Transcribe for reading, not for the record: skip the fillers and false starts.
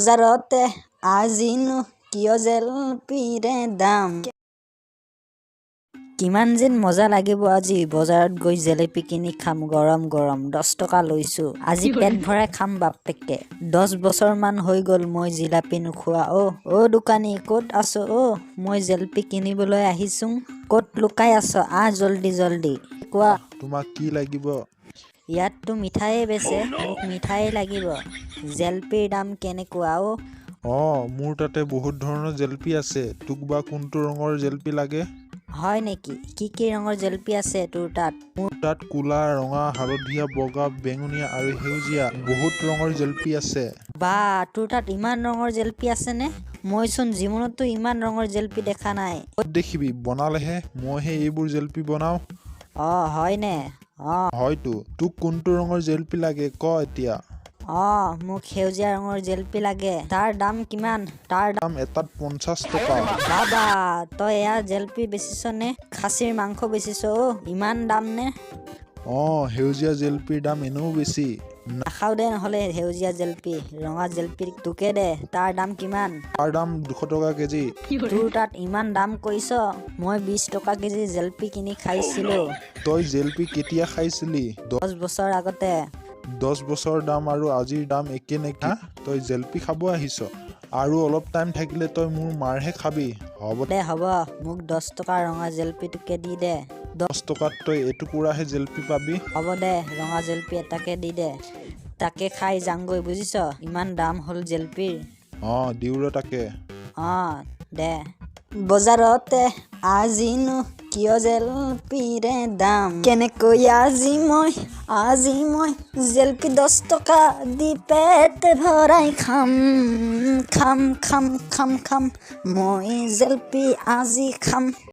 বজাৰতে আজিনো কিয় জেলপিৰে দাম? কিমান যেন মজা লাগিব আজি বজাৰত গৈ জেলেপি কিনি খাম। গৰম গৰম 10 টকা লৈছো, আজি পেট ভৰাই খাম বাপেকে। 10 বছৰমান হৈ গ'ল মই জিলাপি নোখোৱা। অ' অ' দোকানী, ক'ত আছ অ'? মই জেলেপি কিনিবলৈ আহিছোং, ক'ত লুকাই আছ? আহ জল্দি জল্দি, কোৱা। তোমাক কি লাগিব? ইয়াততো মিঠাইয়ে বেচে, মোক মিঠাই লাগিব। জেলেপিৰ দাম কেনেকুৱা অ'? অঁ, মোৰ তাতে বহুত ধৰণৰ জেলেপি আছে। তোক বা কোনটো ৰঙৰ জেলেপি লাগে? হয় নেকি? কি কি ৰঙৰ জেলেপি আছে তোৰ তাত? মোৰ তাত ক'লা, ৰঙা, হালধীয়া, বগা, বেঙুনীয়া আৰু সেউজীয়া বহুত ৰঙৰ জেলেপি আছে। বা, তোৰ তাত ইমান ৰঙৰ জেলেপি আছেনে? মইচোন জীৱনতো ইমান ৰঙৰ জেলেপি দেখা নাই। ক'ত দেখিবি, বনালেহে। মইহে এইবোৰ জেলেপি বনাওঁ। অঁ, হয়নে? অঁ। হয়তো। তোক কোনটো ৰঙৰ জেলেপি লাগে ক এতিয়া। অঁ, মোক সেউজীয়া ৰঙৰ জেলেপি লাগে। তাৰ দাম কিমান? তাৰ দাম এটাত 50 টকা। বাবা, তই এয়া জেলেপি বেচিছ নে খাচীৰ মাংস বেচিছ অ'? ইমান দাম নে? অঁ, সেউজীয়া জেলেপিৰ দাম এনেও বেছি। নাখাওঁ দে নহ'লে সেউজীয়া জেলেপি, ৰঙা জেলেপি তোকে দে। তাৰ দাম কিমান? তাৰ দাম 200 টকা কেজি। তোৰ তাত ইমান দাম কৈছ? মই 20 টকা কেজি জেলেপি কিনি খাইছিলো। তই জেলেপি কেতিয়া খাইছিলি? 10 বছৰ আগতে। 10 বছৰ দাম আৰু আজিৰ দাম একে নেকি, হা? তই জেলেপি খাব আহিছ, আৰু অলপ টাইম থাকিলে তই মোৰ মাৰহে খাবি। হ'ব। দে হ'ব, মোক 10 টকা ৰঙা জেলেপিটোকে দি দে। 10 টকাত তই এটুকুৰাহে জেলেপি পাবি। হ'ব দে, ৰঙা জেলেপি এটাকে দি দে। তাকে খাই যাওঁগৈ, বুজিছ? ইমান দাম হ'ল জেলেপিৰ। অঁ, দিওঁ ৰ তাকে। অঁ, দে। বজাৰতে আজিনো কিয় জেলেপিৰে দাম? কেনেকৈ আজি মই জেলেপি 10 টকা দি পেট ভৰাই খাম? খাম খাম খাম খাম, মই জেলেপি আজি খাম।